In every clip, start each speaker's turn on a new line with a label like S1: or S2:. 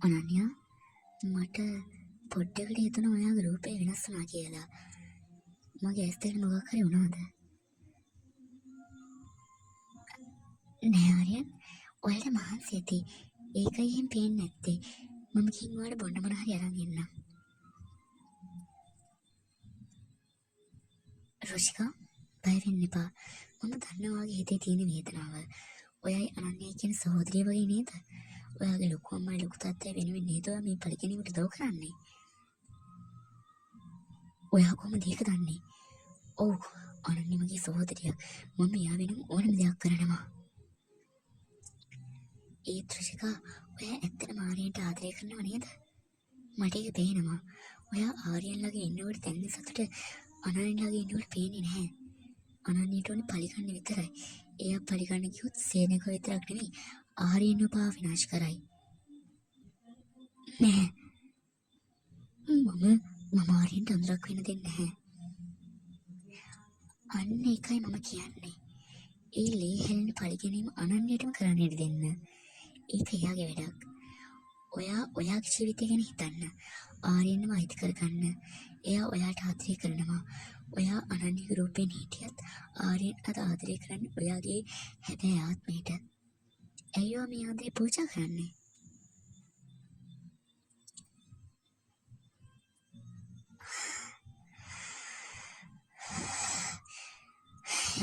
S1: අනන්‍යා, මට පොඩ්ඩකට හිතුණා ඔයාගේ රූපය වෙනස් වුණා කියලා. මගේ ඇස් දෙකට මොකක් හරි වුණාද? නෑ ආර්යන්, ඔයාලට මහන්සි ඇති. ඒකයි එහෙම පේන්නේ නැත්තේ. මම ගිහින් ඔයාලට බොන්න මොන හරි අරන් එන්නම්. රුෂිකා, බය වෙන්න එපා. මම දන්නවා ඔයාගේ හිතේ තියෙන වේදනාව. ඔයයි අනන්‍යයි කියන සහෝදරිය වගේ නේද? ඔයාගේ ලොකු අම්මයි ලොකු තාත්තයි වෙනුවෙන් නේද ඔයා මේ පරිගැනීමට උදව් කරන්නේ? ඔයා කොහොමද ඒක දන්නේ? ඔව්, අනන්‍ය මගේ සහෝදරියක්. මම එයා වෙනුවෙන් ඕනම දෙයක් කරනවා. ඒත් රුෂිකා, ඔයා ඇත්තටම ආර්යන්ට ආදරය කරනව නේද? මට ඒක පේනවා. ඔයා ආර්යන් ළඟ ඉන්නකොට දැනෙන සතුට අනන්‍ය ළඟ ඉන්නකොට පේන්නේ නැහැ. අනන්‍යට ඕනේ පරිගන්න විතරයි. එයා පරිගන්න කිව්වොත් සේනක විතරක් නෙමෙයි ආර්යන්ව පවා විනාශ කරයි. නෑ, මම ආර්යන්ට අඳුරක් වෙන්න දෙන්නේ නැහැ. අන්න ඒකයි මම කියන්නේ. ඒ ලේ හැලෙන පරිගැනීම අනන්‍යටම කරන්න ඉඩ දෙන්න. ඒක එයාගේ වැඩක්. ඔයා ඔයාගේ ජීවිතය ගැන හිතන්න. ආර්යන්ව අයිති කරගන්න. එයා ඔයාට ආදරය කරනවා. ඔයා අනන්‍යගේ රූපයෙන් හිටියත් ආර්යන් අද ආදරය කරන්නේ ඔයාගේ හැබෑ ආත්මයට. ඇයි ඔයා මේ ආදරේ පූජා කරන්නේ?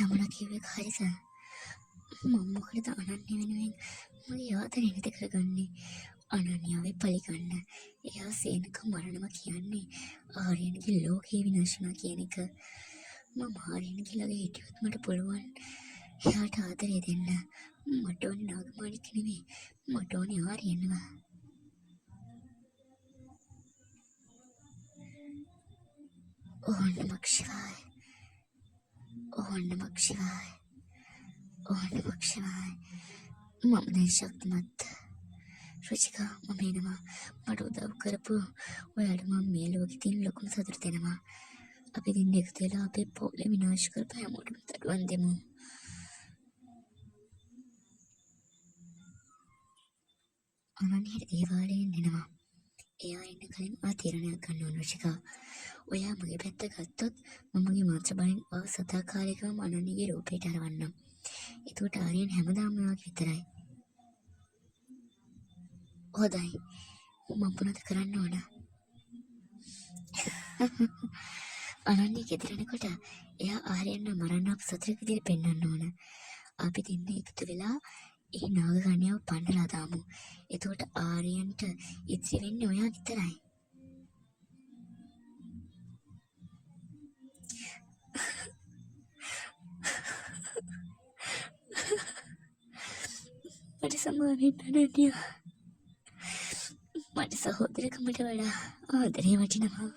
S1: යමුනා කිව්ව එක හරිද? මම මොකටද අනන්‍ය වෙනුවෙන් මගේ ආදරේ නැති කරගන්නේ? අනන්‍යාවේ පරිගන්න. එයා සේනක මරනවා කියන්නේ ආර්යන්ගේ ලෝකේ විනාශ වුණා කියන එක. මම ආර්යන්ගේ ළඟ හිටියොත් මට පුළුවන් එයාට ආදරය දෙන්න. මට ඕනේ නාගමාණික්ක නෙමෙයි, මට ඕනේ ආර්යන්ව. ඕම් නමක් ශිවාය. ඕම් නමක් ශිවාය. ඕම් නමක් ශිවාය. මම දැන් ශක්තිමත්. රුචිකා, මම එනවා. මට උදව් කරපු ඔයාට මම මේ ලෝකේ තියෙන ලොකුම සතුට දෙනවා. අපි දෙන්න එකතු වෙලා අපේ පවුල විනාශ කරපු හැමෝටම දඩුවම් දෙමු. අනන්‍යට දේවාලයෙන් එනවා. එයා එන්න කලින් ඔයා තීරණයක් ගන්න ඕන රුචිකා. ඔයා මගේ පැත්ත ගත්තොත් මම මගේ මන්ත්‍ර බලෙන් ඔයාව සදාකාලිකවම අනන්‍යගේ රූපයට අරවන්නම්. එතකොට ආර්යන් හැමදාම ඔයාගේ විතරයි. හොඳයි. මම මොනවද කරන්න ඕන? අනන්‍ය ගෙදර එනකොට එයා ආර්යන්ව මරන්න ආපු සතුරෙක් විදිහට පෙන්වන්න ඕන. අපි දෙන්න එකතු වෙලා ඒ නාග කන්‍යාව පන්නලා දාමු. එතකොට ආර්යන්ට ඉතිරි වෙන්නේ ඔයා විතරයි. මට සමාව වෙන්න අනන්‍ය. මට සහෝදරකමට වඩා ආදරේ වටිනවා.